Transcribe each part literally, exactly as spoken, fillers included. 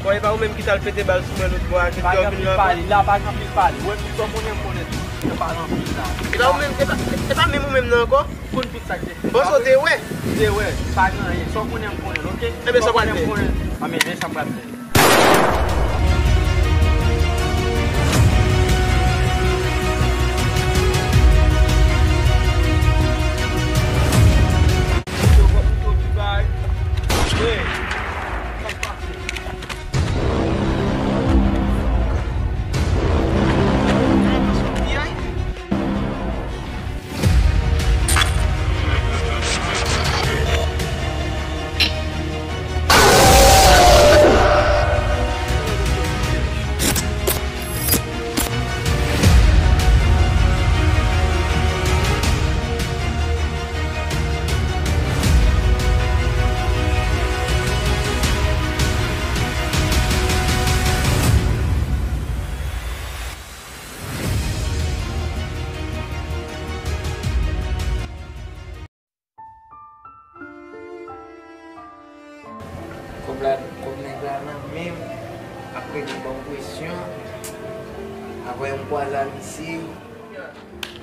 Bon, e pa ou menm ki t al pete bal sou mwen lòt bò a, ki te vin nan pale, la pa gen anpil pale. Ou wè tout sa w konnen, m konnen tout. Yo pale anpil la. E pa ou menm, e pa, e pa menm ou menm nan ankò? M konn tout sa k te fèt. Bon, sa w te wè? M te wè. Pa gen anyen. Sa w konnen, m konnen, oke? Ebyen, sa w pral fè? Sa w konnen, m konnen. Anben, men sa m pral fè. Kòb la, kòb nèg la nan men m, ap rete ban m presyon, apre yon kwa la misye.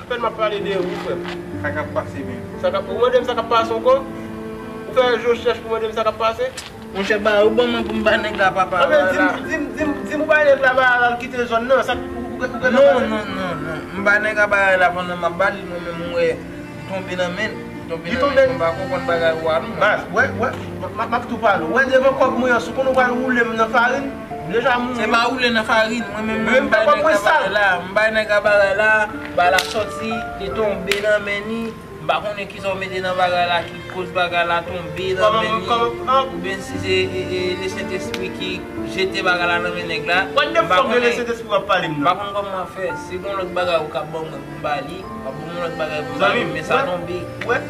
Apèn m ap pale de ou, frè m. Sa k ap pase menm? Sa k ap, ou mande m sa k ap pase ankò? Ou fè je chèch pou mande m sa k ap pase? Monchè, ba yo ban mwen pou m ba nèg la, papa. Anben, di m, di m, di m, di m ou bay nèg la bagay la, l kite zòn nan. Sa, ou, ou, ou, non, non, non, non. M ba nèg la bagay la pandan m ap ba li, mwen menm, mwen wè li tonbe nan men l. Li tonbe nan men l, m pa konprann bagay ou a, non. Baz, wè, wè, m, m, m ap tou pale w. Wè, devan kòb mwen an, si w konnen w pral woule m nan farin, m deja mouri. Se pa woule nan farin, mwen menm, mwen m bay nèg la bagay la, m bay nèg la bagay la, bagay la sòti, li tonbe nan men li. M pa konnen kisa w mete nan bagay la ki koz bagay la tonbe nan men li, oubyen si se, e, e, Lesentespri ki jete bagay la nan men nèg la. What the fuck de Lesentespri w ap pale m nan? M pa konn kòman fè. Si gon lòt bagay ou ka ban mwen pou m ba li, m ap ban mwen lòt bagay pou m ba li, men sa tonbe. Ou wè,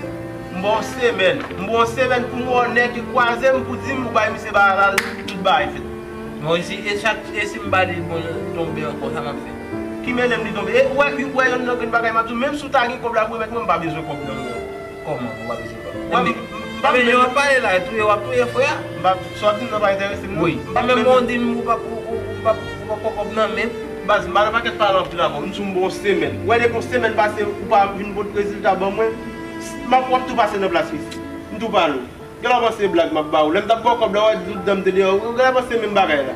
m ba w semèn. M ba w semèn pou m wè yon nèg ki kwaze m pou di m ou bay misye bagay la, tout bagay fèt. Bon, e si, e chak, e si m ba li, bon, li tonbe ankò, sa m ap fè? Ki mele m li tonbe? E ou wè, ou wè yonn nan grenn bagay m ap di w, menm si w ta gen kòb la pou remèt mwen, m pa bezwen kòb nan men w. Kòman ou pa bezwen kòb? Wè, m, m, m pa bezwen. Ebyen, w ap pale la, touye, w ap touye frè a. M pa, sa w di m nan pa enterese m, non. Wi. Mwen menm, ou di m ou pa, ou, ou, ou pa, ou pa pran kòb nan men m. Baz, m pa nan pakèt pale anpil avè w. M di w m ba w semèn. Ou wè, depi yon semèn pase, ou pa vin pote rezilta ban mwen, m ap, w ap tou pase nan plas misye. M tou pale w. Genlè w panse se blag m ap ba w. Lè m t ap ba w kòb la, w wè tout dan m te deyò. Genlè w panse se menm bagay la.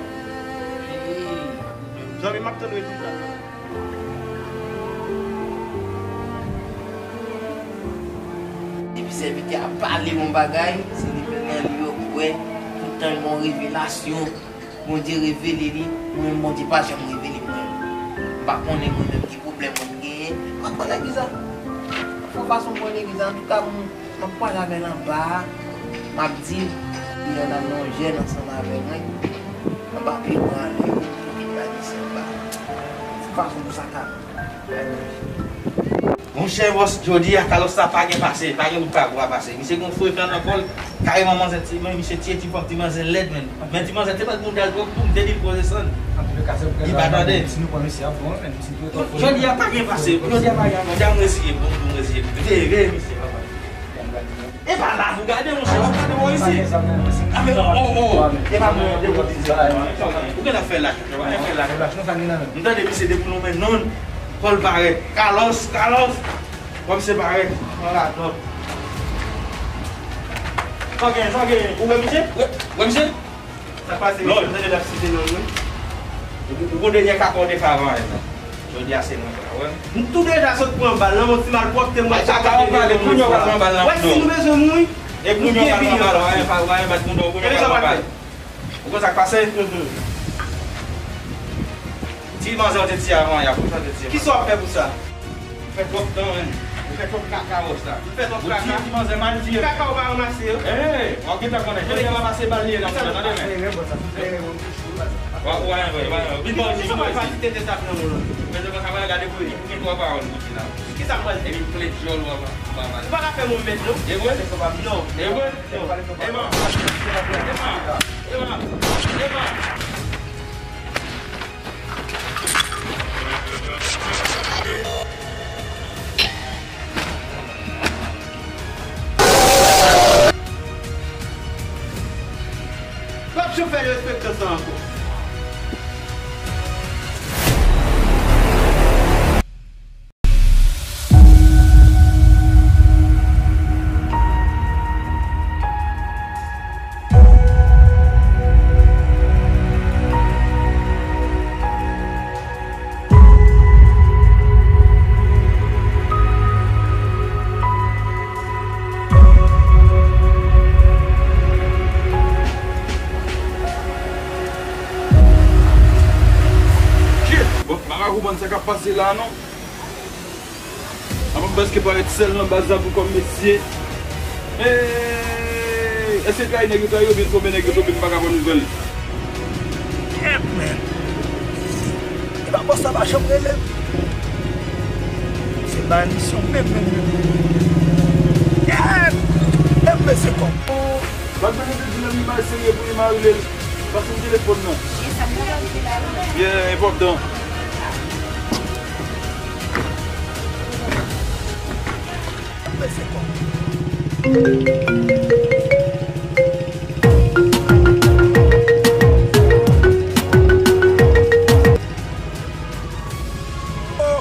Zanmi, m ap tann rezilta. Epi sèvitè a pale yon bagay, se li menm nan li yo ki wè, tout tan l gen yon revelasyon. Bondye revele li, mwen menm Bondye pa janm revele mwen. M pa konnen mwen menm ki pwoblèm mwen genyen. Mwen pran legliz la. Fò fason mwen legliz la, antouka m, m ap kwaze avè l anba a, m ap di l, li al nan yon jèn ansanm avè mwen, anba pye bwa a, lè yo kite l la desann anba. Fò fason pou sa ka bay manje. Monchè bòs, jodi a Carlos sa pa gen pase, pa gen bout pa pou pa pase. Misye gon frekan nan kò l, kareman manzè ti, men misye tiye ti pòp ti manzè lèd, men. Men ti manzè te bat bounda l twòp tou, m te di l poze sann. Li pa tande. Si nou pran misye ap bon, men si nou jodi a pa gen pase, jodi a pa gen. Jodi a m reziye, bon, m reziye. Veye, veye misye, papa. E pa la pou gade, monchè, w ap gade bò isi. A, men, oh, oh, oh. E pa mwen, de bò isi. Ou gen afè la, ou gen afè la. M tande misye depi non men non. Kò l parèt. Carlos, Carlos. Kòm se parèt. An radòt. Sa w gen, sa w gen. Ou wè misye? Wè, wè misye? Sa k pase, misye? M tande l ap site non mwen. Ou, ou gon dènyè kaka w te fè avan la. Jodi a se mwen k la, wè. M tou deja sot pran bal nan yon ti malpwòpte mwen. Ay, kaka w pale, kounye a w pral pran bal nan. Wè, si nou bezwen mouri, e kounye a w pral pran bal, w a, w a, w a, bat moun, kounye a w pral pran bal. Ou konn sa k pase? Ti manzè w te tiye avan yè, konsa w te tiye. Kisa w ap fè pou sa? Ou fè twòp tan, men. Ou fè twòp kaka, bòs la. Ou fè twòp kaka? Ou tiye ti manzè mal, tiye. Kaka w pa ranmase yo? Hey, w ap gentan konnen. Jodi a pa pase bal li ye nan mouda, tande, men. Wa, wa, wa, wa, wa. Vin bò isi, vin bò isi. Kisa w ap fè? Tete sa nan moun nan. Men se konsa, mwen gade pou li. Ou gen twa pawòl pou di la. Kisa m pral di? Epi plen dyòl ou anba, anba bal. Ou pa ka fè m yon mèt, non. E vre? Non. E vre? Non. Eman. Eman. Eman. Eman. Fè derespektan sa ankò. Shit! Bon, m pa ka konprann sa k ap pase la a non. Apa m prèske parèt sèl nan baz la pou kòm mesye. Hey! Èske kay nèg yo, kay yo vin tonbe, nèg yo tonbe, m pa ka pran nouvèl? Kèt, men! E pa bòs la pa janm rele m. Se Banisyon menm, menm, menm, menm, menm. Kèt! Menm mesye kòm. Bat byen, te di nan imaj serye pou imaj li. Pase m telefòn nan. Yeah, enpòtan. Oh,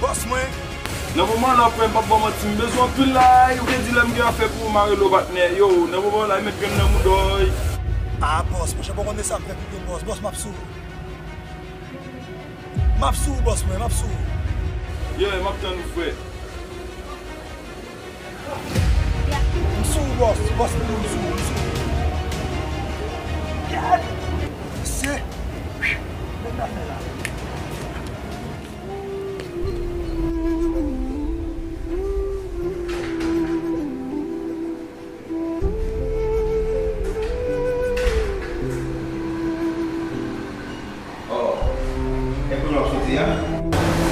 bòs mwen. Nan moman la, frè m, p ap ba w manti, m bezwen anpil la. Ou te di lè m gen afè pou ou, m a rele w, patnè. Yo, nan moman la, e met grenn nan mouda w. Ah, bòs, monchè, pa w konnen sa m fè pou byen, bòs. Bòs, m ap sou ou. M ap sou ou, bòs mwen, m ap sou ou. Yeah, m ap tann ou, frè. M sou ou, bòs. Bòs, m sou ou, m sou ou. Mesye, men afè la. Oh, e kounye w ap soti a?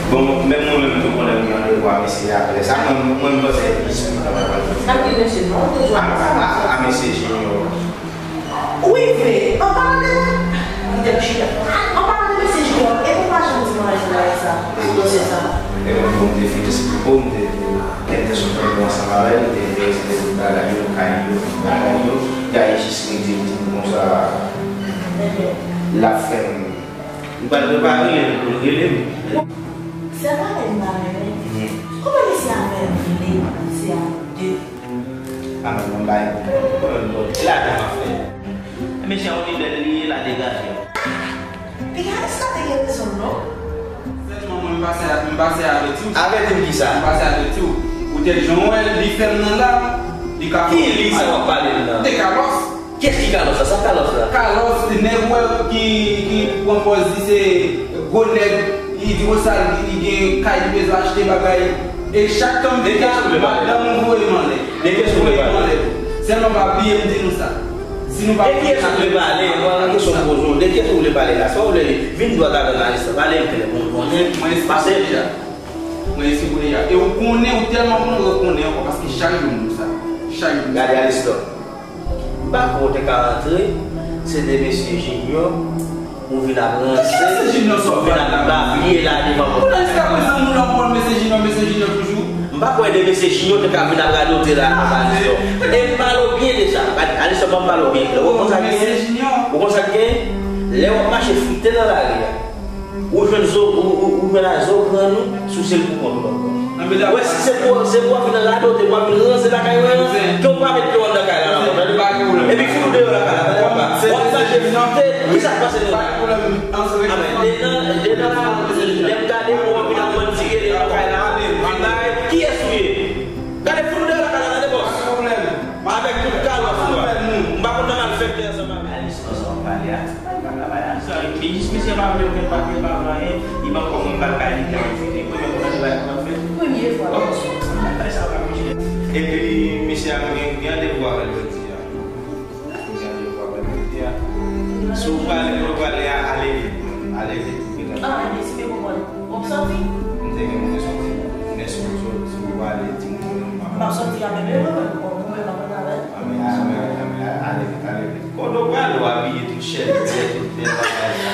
Bon, menm mwen menm tou konnen m gen randevou a mesye a apre sa. Mwen, mwen, m panse jis mwen ta pral pran. Sa ki mesye non, toujou a, a, a, a mesye Junior. Wi, vre. An palan de, kite m chita. An palan de mesye Junior, e pou pa janm di mwen anyen bagay sa, dosye sa. E mwen, bon, m te fin, bon, m te gen entansyon fè ansanm avè l, m te enterese de tout bagay yo, kay yo, tout bagay yo. Gaye jis rete, m di m konsa. L ap fè m. M pral prepare l pou l rele m. Sèlman lè m pa renmen. Kòman mesye a fè vle se a de? A mwen, mwen bay. Kòman m bòde? E lajan m ap fè. Mesye a yon lidè li ye, l a degaje. Piganis la te gen rezon l non. Sèlman mwen, m pase, m pase avèti w. Avèti m kisa? M pase avèti w. Poutèt jan w wè l, li fè m nan la, li ka fè. Ki li sa w ap pale m nan? De Carlos. Kiyès ki Carlos la? Sa Carlos la? Carlos, nèg ou wè ki, ki pran pòz li se gwo nèg, li di konsa li gen kay li bezwen achte bagay. E chak tan m vin la, madanm ou voye m anlè. De kiyès ou vle pale? Sèlman pa bliye m di nou sa. Si nou pa... De kiyès ou vle pale? Mwen, kesyon m poze w, de kiyès ou vle pale la? Sa w vle? Vin dwat avè m, Alistan. Pale m klè pou m konnen. Mwen esplike w deja. Mwen esplike w deja. E ou konnen, ou tèlman konnen, ou konnen ankò, paske chak jou m di w sa. Chak jou m di w sa. Gade, Alistan. M pa kwè w te ka rantre, se de mesye Junior, ou vin ap ranse, ou vin ap babye la devan pòt la. Pou nan jiskaprezan, moun ap pran mesye Junior, mesye Junior toujou. M pa kwè de mesye Junior te ka vin ap radote la konsa, Alisson. E m pale w byen deja. Alisson, ban m pale w byen klè. Ou konn sa k gen? Ou konn sa k gen? Lè w ap mache frite nan lari a, ou jwenn zo, ou, ou, ou jwenn a zo grann ou, souse l pou kont ou ankò. Wè, si se pou, se pou w ap vin radote, pou w ap vin ranse lakay mwen an, ke w pa met pye w anndan kay la ankò, tande? Epi fout ou deyò lakay la, tande papa? W ap mache frite, kisa k pase nou la? A men, dedan, dedan la, lè m gade w, w ap vin ap mantire deyò lakay la, vin bay, kiyès ou ye? Gade fout ou deyò lakay la, tande bòs? Avèk tout kalòs ou a. M pa konn nan malfektè ansanm avè w. Alisson, sa w ap pale a, se pa travay Alisson. Men jis misye pa vle okenn papye, pa vle anyen, li ban kòb mwen, m pral bay li, li fini. Premye fwa l ap fè. Premye fwa. Bon, m pa fè sa, pa misye. Epi misye a gen, gen randevou avè l jodi a. Gen randevou avè l jodi a. Si w prale, kote w prale a, ale vit. Ale vit. Ah, men si m konprann. W ap sòti? M te gen pou m te sòti. Men si w sòti, si w prale, di m kote m ap... M ap sòti avè l, men mwen menm, bon, mwen menm ap ann avè l. A men, a men, a men, ale vit, ale vit. Kote w prale, w abiye tout chèlbè, tout bèl bagay la.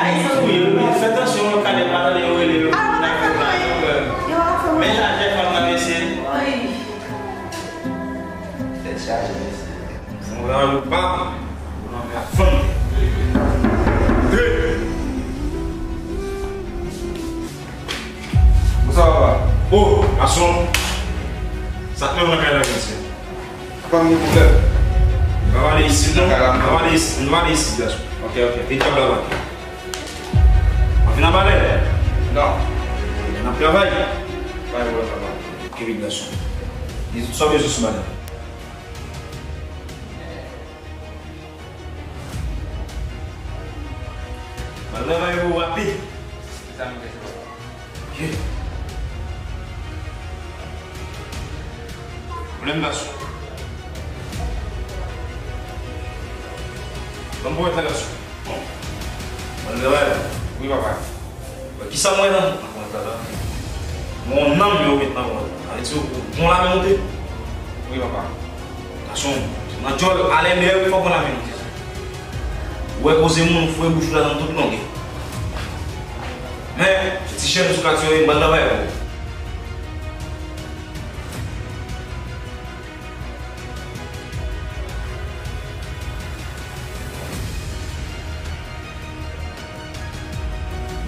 Ayiti tou ye, wi, fè tansyon, yo ka de pa tande yo rele yo. Ah, yo pa ka fè m anyen. Yo pa ka fè m anyen. Men chaje fanm nan, mesye. Wi. Tèt chaje, mesye. Mwen wè anlou pa. Fanm. Antre. Bonswa, papa. Oh, gason. Sa k mennen w nan kay la, mesye? Papa, m gen pwoblèm. M pa pale isit, non. M pa pale isit, m pa pale isit, gason. Ok, ok. E dyab la, papa. Mwen vin anba lè. Non. N ap travay. Pa gen pwoblèm, papa. Kenbe gason. Di tout sa w bezwen sou madanm. Mwen travay pou w rapid. Sa m bezwen. Ye. Pwoblèm gason. Ban m pwomèt la gason. Bon. Bon, lè wè. Wi, papa. Bon, kisa mwen nan? Mwen pwomèt la, la. Mwen nanm yo met nan mwen. Sa vle di, ou pran lame monte? Wi, papa. Gason, nan djòl, alè mè, fòk pran lame monte. Ou wè koze moun, ou foure bouch ou ladan tout longè. Men, se ti jèn sou katye yo ye, m pral travay avè w.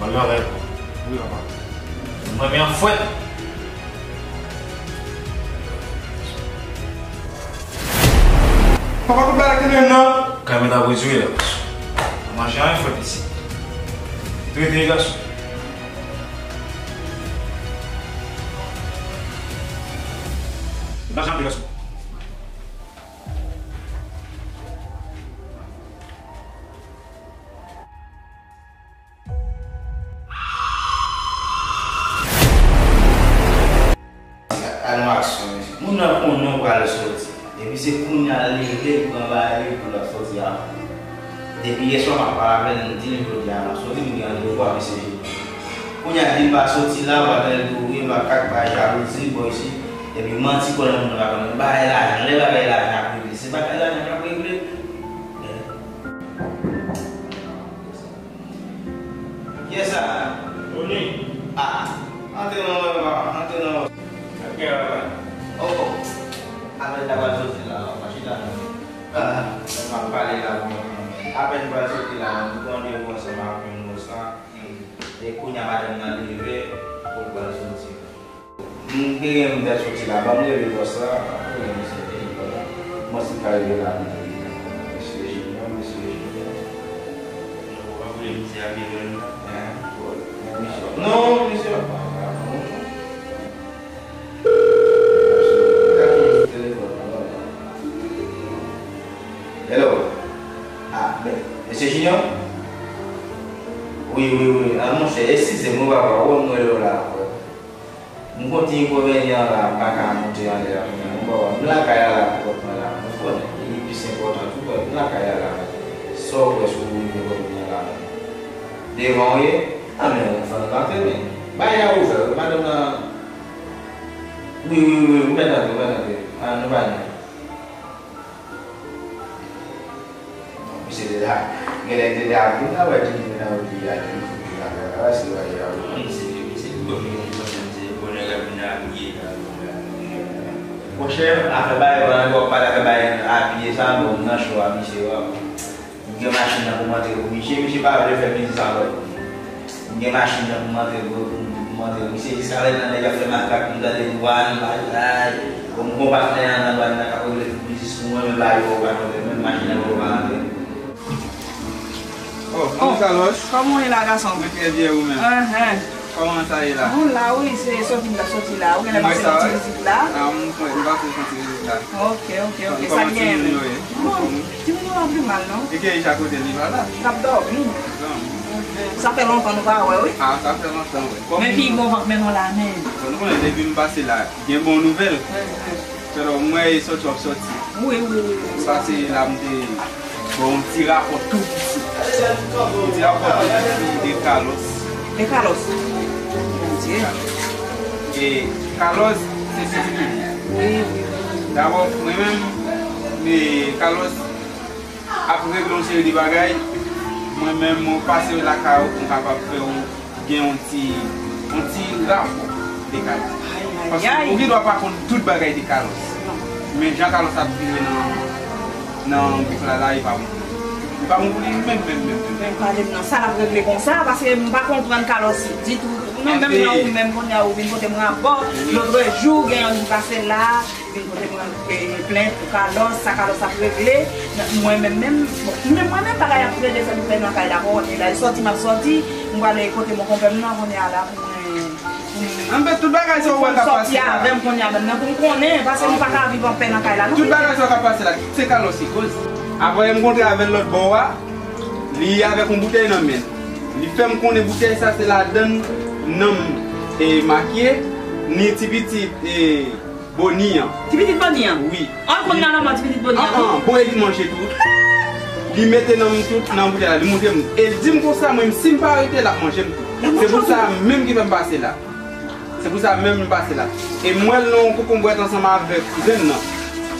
Ban l travay pou ou. Wi, papa. Mwen men an fwèt. Papa, kout bagay ki menm nan. Kay mwen ta pwodui la. Manje anyen fwèt isit. Trete gason. Manje anyen gason. Al nan aksyon, mesye. Moun nan konnen w pral soti. Epi se kounye a l leve, l pran bagay li pou l ap soti a. Depi yèswa m ap pale avè l, m di l jodi a m ap soti, m gen randevou ak mesye Jimmy. Kounye a di m pa soti la, w ap tande l tou wi, makak bay jalouzi, bò isit. Epi manti konnen moun nan pa konnen. Bagay lajan, lè bagay lajan ap regle, se bagay lajan k ap regle. Kiyès sa? Tony. Ah, antre non, papa, antre non. Sa k gen la, papa? Oh, oh. Apèn ta pral soti la, papa, chita non. Ah, m ap pale la, mwen. Apèn pral soti la, m pran randevou ansanm ak yon moun sa. E kounye a madanm nan leve, pou l pral soti. M te gen m te soti la, ban m rele bòs la, apre mesye te di, bon, mwen si m ka rele la, mesye Junior, mesye Junior. Ou pa vle misye a vin jwenn mwen? Hein? Non, misye pa, pa, pa, non. Hello. Ah, men, mesye Junior? Wi, wi, wi. Ah, monchè, eskize m, wi, papa, ou wè m rele w la ankò. M konn ti enkonvenyan la, m pa ka monte anlè la kounye a non, papa. M lakay la la, pou kont mwen la. Ou konnen, li plis enpòtan tou, m lakay la la. Sa w kwè si w rive kote m nan la? Devan w ye? Ah, men yon fanm antre, men bagay la ouvè, wi, madanm nan. Wi, wi, wi, wi, ou mèt antre, ou mèt antre. Ah, nou pa gen. Misye deja, genlè deja vin la, wè, di vin nan oubli a, di vin nan oubli a, se wè, ya, wi. Misye, misye, bon, misye, misye, bon, nèg la vin abiye la, bon, la. Monchè, afè bagay, pandan ke w ap pale afè bagay abiye sa, bon, m nan cho a, misye, wè. M gen machin nan pou m antre pou misye, misye pa vle fè biznis avè w. M gen machin nan pou m antre, pou, pou, pou m antre. Misye, jiska mentnan, nèg ap fè makak, m tande dwàn, bagay. Bon, m gon patnè an nan dwàn nan k ap regle tout biznis pou mwen, men bagay yo pa kontre, menm machin nan poko pa rantre. Oh, oh, Carlos. Kòman w ye la, gason? Mwen trè byen, ou menm? Enhen. Kòman sa ye la? Bon, la, wi, se soti m ta soti la. Ou genlè pase yon ti vizit la? Ah, m, m pase yon ti vizit la. Ok, ok, ok. Sa k genyen menm? Bon, timoun yo pa pi mal, non. E ke Isha kote li pa la? L ap dòmi. Bon. Sa fè lontan nou pa wè, wi. Ah, sa fè lontan, wi. Men pi bon van k mennen w la, men. Bon, nou konnen depi m pase la, gen bon nouvèl. Enhen. Tèlè, m wè e sòti w ap sòti. Wi, wi, wi, wi. M pase la, m te ba w yon ti rapò tou piti. Yon ti rapò tou piti de Carlos. De Carlos? Mon Dieu. E Carlos, se pitit ou li ye? Wi, wi, wi. Dabò, mwen menm, men Carlos ap regle yon seri de bagay. Mwen menm, mwen pase lakay ou pou m kapab fè w gen yon ti, yon ti rapò de Carlos. Ay, ay, ay. Paske ou gen dwa pa konn tout bagay de Carlos. Non. Men jan Carlos ap vire nan, nan bik la, la, e pa bon. Li pa bon pou li menm, menm, menm, menm. Men pale m nan, sa l ap regle konsa, paske m pa konprann Carlos ditou. Non, menm nan ou menm kounye a ou vin pote m rapò. Lotrejou, gen yon li pase la, vin pote m, eh, plent pou Carlos, sa Carlos ap regle. Mwen menm, menm, bon, menm mwen menm, bagay ap plede fè m fè nan kay la, konnen la, e sòti m ap sòti, m prale kote mon konpè m nan, kounye a la, pou mwen, pou mwen, Anben, tout bagay sa ou wè k ap pase la. Sòti avè m kounye a menm nan, pou m konnen, paske m pa ka viv anpè nan kay la, non. Tout bagay sa k ap pase la, se Carlos ki koz. Apre m kontre avè l lòt bò a, li avèk yon boutèy nan men l. Li fè m konnen boutèy sa se ladann nonm, e, Makye, ni ti pitit, e, Boni an. Ti pitit Boni an? Wi. An, konn nan lanmò ti pitit Boni an, wi. An, an, bon, e li manje tou. Li mete nan m tout, nan boutèy la, li montre m. E l di m konsa, mwen, si m pa rete, l ap manje m tou. Se pou sa menm ki fè m pase la. Se pou sa menm m pase la. E m wè l nan yon kokonbwèt ansanm avèk kouzen m nan.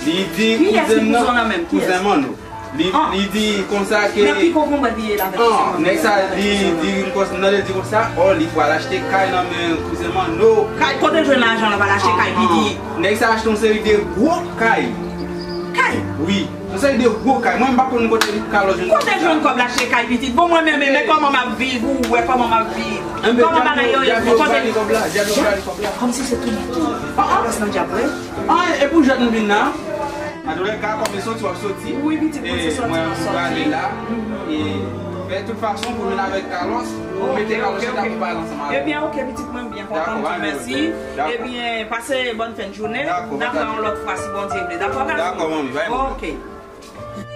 Li di kouzen m nan, kouzen Manno. Li, li di konsa ke... Nan ki kokonbwèt li ye la avèk kouzen Manno? Nèg sa di, di konsa, nan li di konsa, o, li pral achte kay nan men kouzen Manno. Kay, kote l jwenn lajan la, pral achte kay, piti? Nèg sa achte yon seri de gwo kay. Kay? Wi, yon seri de gwo kay. Mwen, m pa konn kote Carlos jwenn kòb sa. Kote l jwenn kòb l achte kay, pitit? Bon, mwen menm, men kòman m ap viv, ou wè kòman m ap viv. Kòman bagay yo ye, kote l... Kòmsi se tou, tou Carlos nan dyab, wi. An, e pou jwèt m vin la. Antoulèka, kòm e soti, w ap soti. Wi, pitit, mwen se soti m ap soti. E mwen, m prale la. E, men tout fason, pou vin avèk Carlos, pou mete Carlos chita pou pale ansanm avè m. Ebyen, oke, pitit, mwen byen kontan, m di w mèsi. Ebyen, pase bòn fen jounen. N ap wè yon lòt fwa, si Bondye vle. Dakò, Carlos? Dakò, manmi, bay mwen. Oke.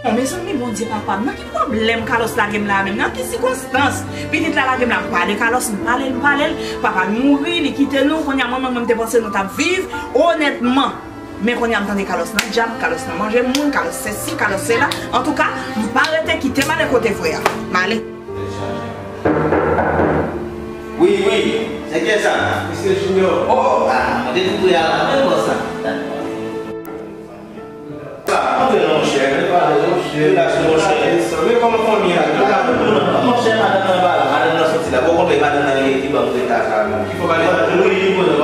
Bon, mezanmi, Bondye papa m, nan ki pwoblèm Carlos lage m la menm? Nan ki sikonstans pitit la lage m la? M pale Carlos, m pale l, m pale l. Papa l mouri, li kite nou. Kounye a, mwen menm, mwen, m te panse nou t ap viv onètman. Men kounye a m tande Carlos nan dyab, Carlos nan manje moun, Carlos sesi, Carlos sela. Antouka, m pa rete, kite m ale kote frè a. M ale. Wi, wi. Se kiyès sa? Mesye Junior. O, a, mwen te tou pre a la, mwen konsa. Sa, antre non, monchè. Relasyon, monchè. Men kòman fanmi a? Monchè, madanm nan anba la, madanm nan soti la. Bon, kontre madanm nan ki ban m reta sa. Ki fò pale? Wi, wi.